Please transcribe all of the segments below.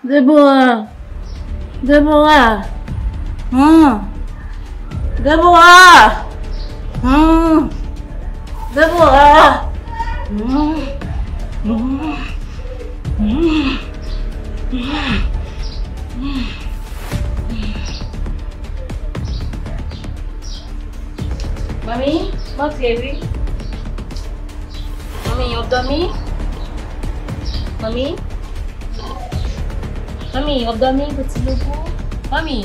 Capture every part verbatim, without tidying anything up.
Debora! Debora! Hmm. Debora! Hmm. Debora! Hmm. Hmm. Hmm. Hmm. Manmi, m antre wi. Manmi, w ap dòmi? Manmi? Manmi, w ap dòmi, piti loulou? Manmi?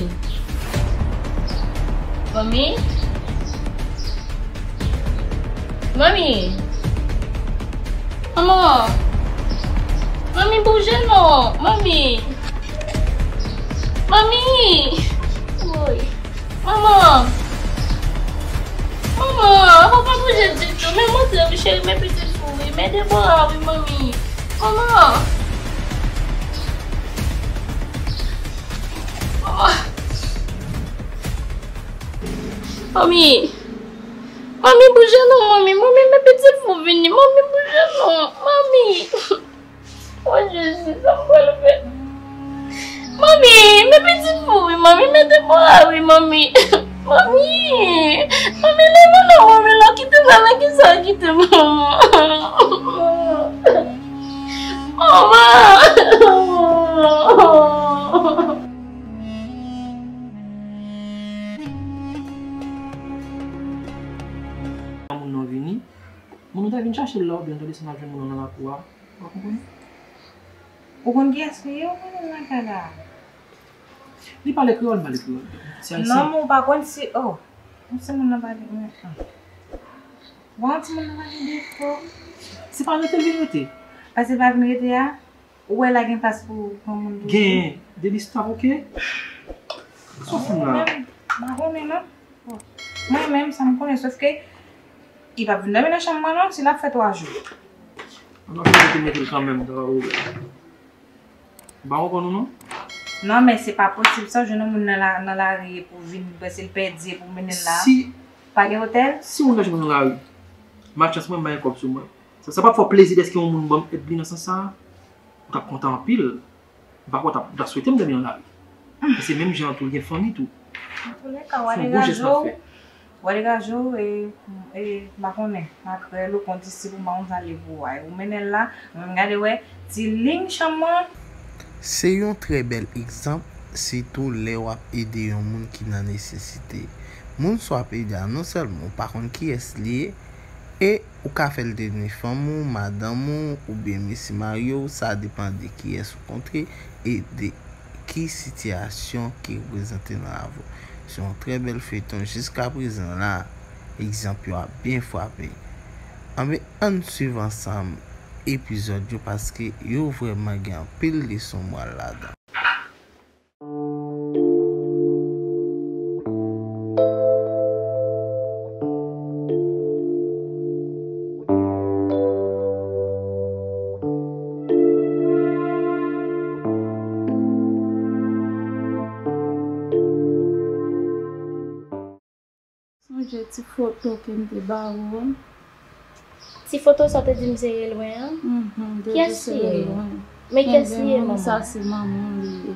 Manmi? Manmi? Manman! Manmi, bouje non! Manmi! Manmi! Woy! Manman! Manman! Ou pa bouje ditou. Men montre wi, cheri, men pitit fi w wi. Men Debora wi, manmi. Manman! Manman! Manmi! Manmi, bouje non, manmi. Manmi, men pitit fi w vini. Manmi, bouje non. Manmi! O Jezi, sa m pral fè? Manmi, men pitit fi w wi, manmi, men Debora wi, manmi. Manmi, manmi, leve non, manmi, lè w kite m la, nan kisa w kite m, manman? Manman! Moun nan vini, moun nan ta vin chache l la, oubyen l ta desann al jwenn moun nan nan lakou a. Ou pa konprann? Ou konn kiyès li ye, ou konnen l nan kay la. Li pale kreyòl, m pale kreyòl. Se ayisyen. Non, men ou pa konn si, oh, ou se moun nan pale, men, ah. Bon, timoun nan pale defo. Se pa rete l vin rete. Paske l pa vin rete a, ou wè la gen plas pou granmoun tou. Gen, de listwa, oke? Sa w fè m la? Mwen menm, m pa konnen non. Mwen menm, sa m konnen, sòf ke li p ap vin dòmi nan chanm mwen non, si l ap fè twa jou. An nou fè rete mete l kanmenm, ta va ouvè. M pa konprann ou non. Non, men se pa posib sa, w jwenn yon moun nan la, nan lari epi w vin panse l pèdi epi w mennen l la. Si, pa gen otèl? Si moun nan jwenn nan lari, malchans mwen, m pa gen kòb sou mwen. Sa, sa p ap fè w plezi dèske yon moun ban m èd li nan sans sa a? Ou t ap kontan anpil. M pa kwè w t ap, w t ap swete m dòmi nan lari. Men se menm jan an tou, l gen fanmi tou. Antoulèka, w a degaje w. W a degaje w, e, e, m pa konnen. Makrèl ou kondisip ou pa konn sa l ye pou w a. Ou mennen l la, mwen m gade wè, ti liy chanm mwen. Se yon trè bèl egzanp, sitou lè w ap ede yon moun ki nan nesesite. Moun sa w ap ede a, non sèlman ou pa konn kiyès li ye, e ou ka fè l te ni fanm ou, madanm ou, oubyen mesye marye w, sa depann de kiyès ou kontre e de ki sitiyasyon ki reprezante nan lavi w. Se yon trè bèl feyton jiskaprezan la, egzanp yo ap byen frape. Anben, ann swiv ansanm epizòd yo paske yo vrèman gen anpil leson moral ladan. Sonje ti foto ke m te ba ou an? Ti foto sa w te di m se Relwen an? Mhm, m te di se Relwen. Men kiyès li ye, manman? Sa se manman w li ye.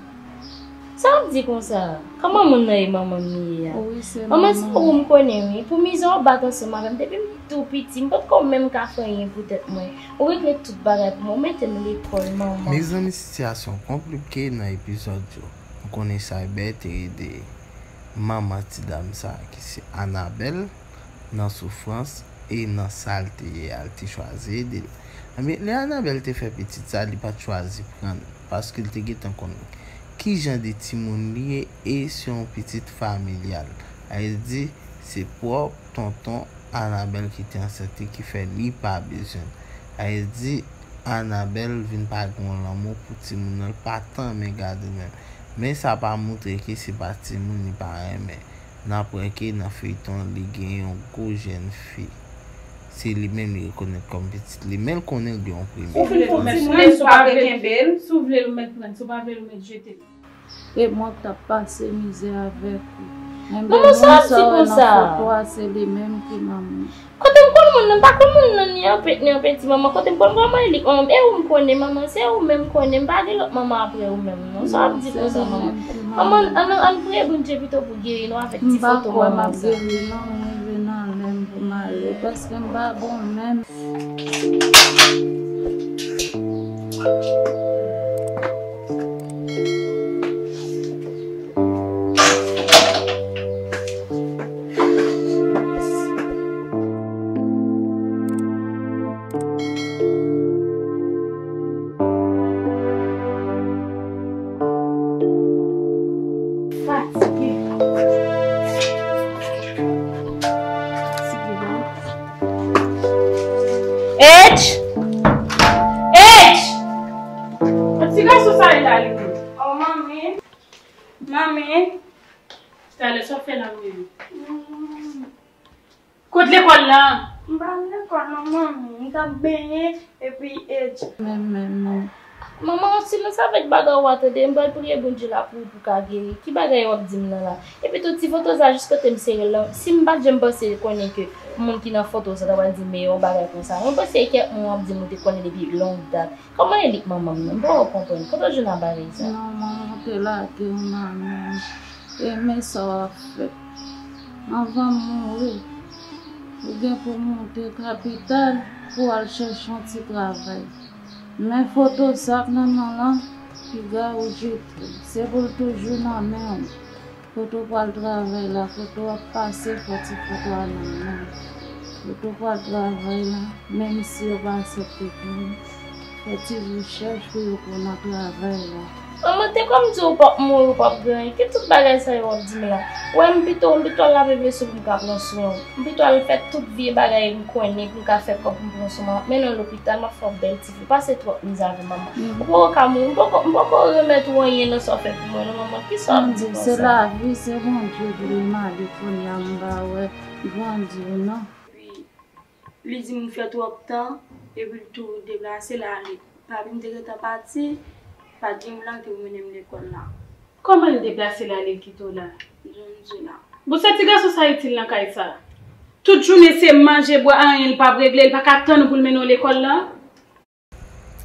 Sa w ap di konsa? Kòman moun nan ye manman m li ye a? Wi, se manman. Manman, se ou m konnen wi. Pou mizè w bat ansanm avè m, depi m tou piti, m potko menm ka fè anyen pou tèt mwen. Ou regle tout bagay pou mwen, ou mete m lekòl, manman. Mezanmi, sitiyasyon konplike nan epizòd yo. M konnen Cyber te ede manman ti dam sa ki se Anabelle nan soufrans e nan sa l te ye a, l te chwazi ede l. Ebyen, lè Anabelle te fè pitit sa, li pa t chwazi pran l, paske l te gentan konn ki jan de timoun li ye e se yon pitit familyal. Sa vle di, se pwòp tonton Anabelle ki te ansent li ki fè li pa bezwen l. Sa vle di, Anabelle vin pa gen yon lanmou pou timoun nan, l pa tanmen gade l menm. Men sa pa montre ke se pa timoun li pa renmen. N ap wè ke nan feyton an, li gen yon gwo jèn fi. Se li menm li rekonèt kòm pitit li, men l konnen l gen yon premye. Si w vle, si w pa vle kenbe l, si w vle l ou mèt pran l, si w pa vle l ou mèt jete l. E mwen k t ap pase mizè avèk ou. Manman, sa w ap di konsa? Foto a se li menm ki manman. Kote m konn moun nan? M pa konn moun nan ni an pent ni an penti, manman. Kote m konn manman? E li k manman m. E ou m konnen, manman? Se ou menm m konnen. M pa gen lòt manman apre ou menm, non. Sa w ap di konsa, manman? Manman, ann, ann priye Bondye pito pou geri nou avèk ti foto manman sa. M pa kwè m ap geri, non. Mwen vin anlè m pou m ale, paske m pa bon menm. Fatige. Fatige, non. H! H! Ti gason sa e la li menm? Oh, manmi. Manmi. Talè, sa w fè la menm? Kot lekòl la? M pa lekòl non, manmi. M t ap benyen epi H. Menm, menm, menm. Manman, silans avèk bagay ou a tande. M pral priye Bondye la pou ou pou ka geri. Ki bagay w ap di m nan la? Epi tou, ti foto sa, jis kote m sere l lan, si m pa t janm panse konnen ke moun ki nan foto sa ta pral di m yon bagay konsa. Mwen panse kèk moun w ap di m ou te konnen depi long dat. Kòman e li k manman m nan? M poko konprann. Kote w jwenn a bagay sa? Non, manman, ou te lage w nan men m. E men sa w ap fè. Anvan m mouri, ou gen pou w monte kapital pou w al chèche yon ti travay. Men foto sa k nan men w lan, piga ou jete l. Se pou l toujou nan men w. Kote w pral travay la, kote w ap pase, fò ti foto a nan men w. Kote w pral travay la, menm si yo pa aksepte pou ou, fè ti rechèch pou yo pran nan travay la. Manman, te konn di w p ap mouri, w p ap gen anyen. Ki tout bagay sa yo w ap di m la? Wè, m pito, m pito al lave veso pou m ka pran swen w. M pito al fè tout vye bagay m konnen pou m ka fè kòb pou m pran swen w. M ap mennen w lopital, m ap fè w bèl ti fi. Pase twòp mizè avè manman. Ou poko ka mouri. M poko, m poko remèt ou anyen nan sa w fè pou mwen, non, manman. Kisa w ap di konsa? Se lavi, se Bondye ki li male kounye a, m pa wè grandi w, non. Epi, li di m fè twòp tan, epi l tou deplase l ale. Papi m te gentan pati, pa di m lan ke mennen m lekòl la. Kòman l deplase l ale, l kite w la? Jan m di w la. Bon, sa ti gason sa itil nan kay sa? Tout jounen se manje, bwè, anyen l p ap regle, l pa ka tann ou pou l mennen w lekòl la?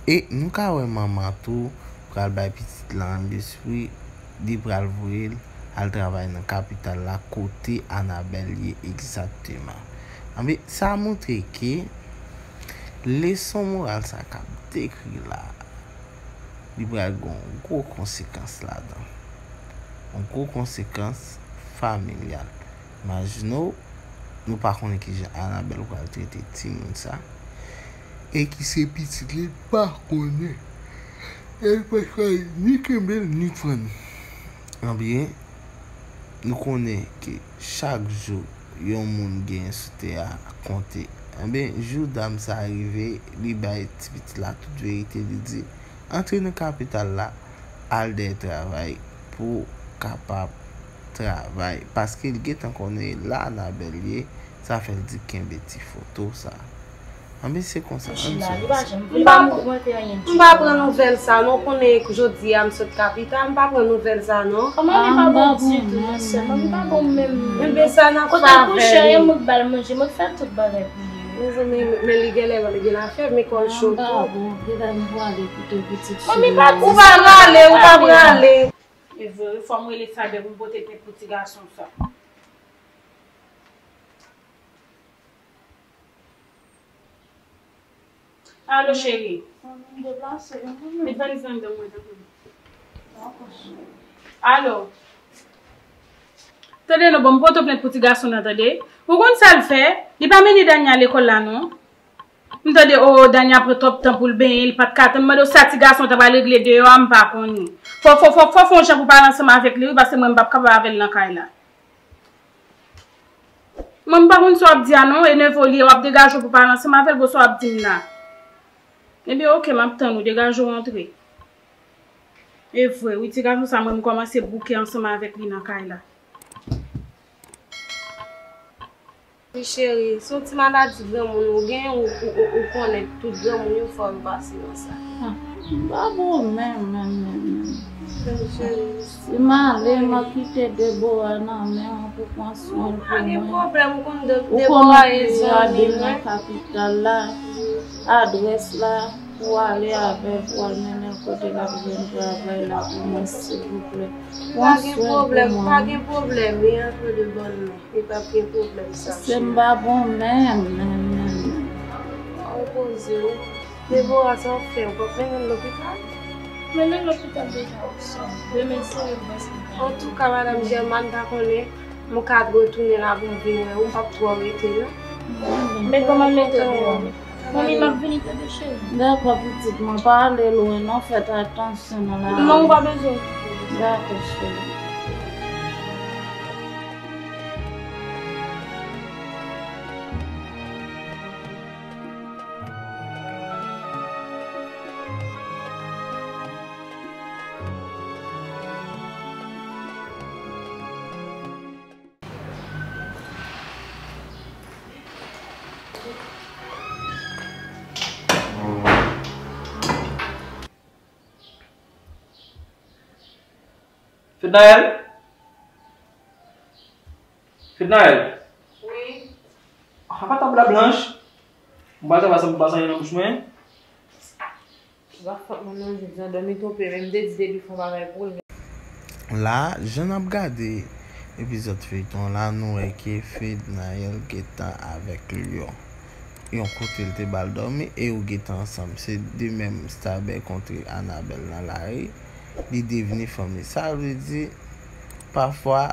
E nou ka wè manman tou pral bay pitit lan lespri, li pral voye l al travay nan kapital la kote Anabèl ye egzakteman. Anben, sa montre ke leson moral sa k ap dekri la, li pral gen yon gwo konsekans ladan. Yon gwo konsekans familyal. Imajine w, nou pa konnen kijan Anabèl pral trete timoun sa, e ki se pitit li, l pa konnen. E l pa chwazi ni kenbe l, ni pran l. Anben, nou konnen ke chak jou yon moun genyen sou tè a konte. Anben, jou dam sa rive, li bay ti pitit la tout verite, li di, antre nan kapital la, al dèyè travay pou w kapab travay. Paske l gentan konnen la Anabèl ye, sa fè l di kenbe ti foto sa. Anben, se konsa, ann di konsa. M pa pran nouvèl sa non, konnen jodi a m sot kapital, m pa pran nouvèl sa non. Manmi pa bon ditou non, sè. Manmi pa bon menm. Enben sa n ap fè avè li. Kote l kouche, yon moun k ba l manje, mwen k fè tout bagay pou li. Mezanmi, men li genlè li gen afè, men kò l cho tou. Manmi pa di sa. Ou pa prale, ou pa prale. E vre wi, fò m rele Saber pou m pote plent pou ti gason sa. Alo, cheri. Manmi, m deplase, wi, manmi. Met valiz lan anndan mwen, tanpri. Dakò, cheri. Alo. Tande non, bon, m pote w plent pou ti gason nan, tande. Ou konn sa l fè? Li pa mennen Dania lekòl la, non. M tande, o, Dania pran twòp tan pou l benyen, li pa t ka tann. M mande w sa ti gason ta pral regle deyò a, m pa konnen. Fò, fò, fò, fò fè yon jan pou pale ansanm avèk li, wi, paske mwen, m p ap kapab avè l nan kay la. Mwen, m pa konn sa w ap di a non, e nève w li ye, w ap degaje w pou pale ansanm avè l, bon sa w ap di m la. Ebyen, oke, m ap tann ou, degaje w antre. E vre, wi, ti gason sa, mwen, m kòmanse bouke ansanm avèk li nan kay la. Wi, cheri, se yon ti maladi granmoun ou gen, ou, ou, ou, ou konnen tout granmoun yo fò yo pase nan sa. Ah, m pa bon menm, menm, menm, menm. Menm, cheri. Si m ale, m a kite Debora nan men w pou pran swen l pou mwen. Pa gen pwoblèm, ou konn Debora e zanmi mwen. Ou konnen pi rabil nan kapital la, adrès la, pou ale avè l, pou al mennen l kote l ap jwenn travay la pou mwen, silvouplè. Pran swen l pou mwen. Pa gen pwoblèm, pa gen pwoblèm, li antre de bòn men. Li p ap gen pwoblèm sa. Se m pa bon menm, menm, menm, menm. Repoze w. Debora, sa w ap fè? Ou p ap mennen l lopital? Mennen l lopital deja, wi, sè m. Demen, se yon bòs ki ta. Antouka, madanm Jèma, m ta konnen m ka retounen la pou m vin wè ou, m p ap twò rete, non. Met ban m al mete w deyò. Manmi, m ap vini tande, cheri. Dakò, pitit mwen, pa ale lwen, non, fèt atansyon. Non, ou pa bezwen. Dakò, cheri. Fednaelle? Fednaelle? Wi. Apa tab la blanch? Mwen pa travay san m pa sanyen nan bouch mwen. Ou pa fòt mwen non, jodi a dòmi twonpe, men m te di depi fè yon bagay pou l. La, jan n ap gade epizòd feyton la, nou wè ke Fednaelle gentan avèk Lion. Yon kote l te ba l dòmi e yo gentan ansanm. Se de menm Stabè kontre Anabèl nan lari, li devni fanm li. Sa vle di, pafwa,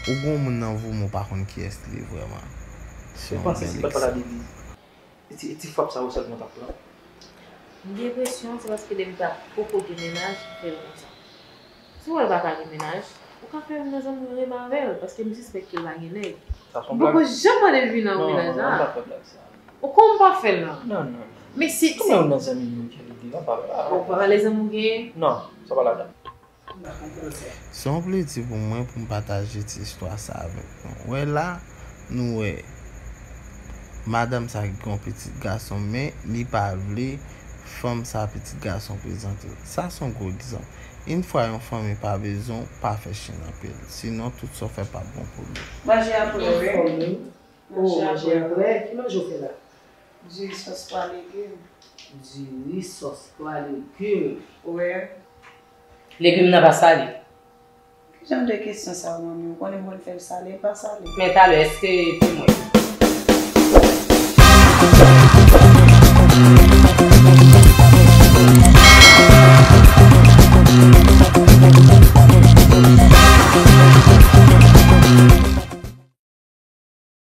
ou gon moun nan vi w, men w pa konn kiyès li ye vrèman. Se yon bèl egzanp. E ti, e ti frap sa yo sèlman w t ap pran? M gen enpresyon se paske depi ta poko gen mennaj ki fè l konsa. Si w wè l pa ka gen mennaj, ou ka fè youn nan zanmi w renmen avè l, paske m sispèk ke l pa gen nèg. Sa se yon blag. M poko janm mande l vin nan yon mennaj la. Non, non, non, m pa fè blag sa. Ou konn m pa fè l la. Non, non, non. Men si, si. Kòman youn nan zanmi m ki lide la, pa, pa. Ou pa pale zanmi w genyen? Non, sa pa ladan. Se yon plezi pou mwen pou m pataje ti istwa sa avèk nou. Wè la, nou wè madanm sa ki gen yon pitit gason, men li pa vle fanm sa pitit gason prezante l. Sa se yon gwo egzanp. Yon fwa yon fanmi pa bezwen w, pa fè chen nan pye l. Sinon, tout sa w fè p ap bon pou li. Manje a prè, wi. Manje a prè. Ki manje w fè la? Diri, sòs pwa, legim. Diri, sòs pwa, legim. Wi. Legim nan pa sale. Ki jan de kesyon sa yo, manmi? Ou konnen m konn fè l sale, l pa sale. Men talè, èske te mwen?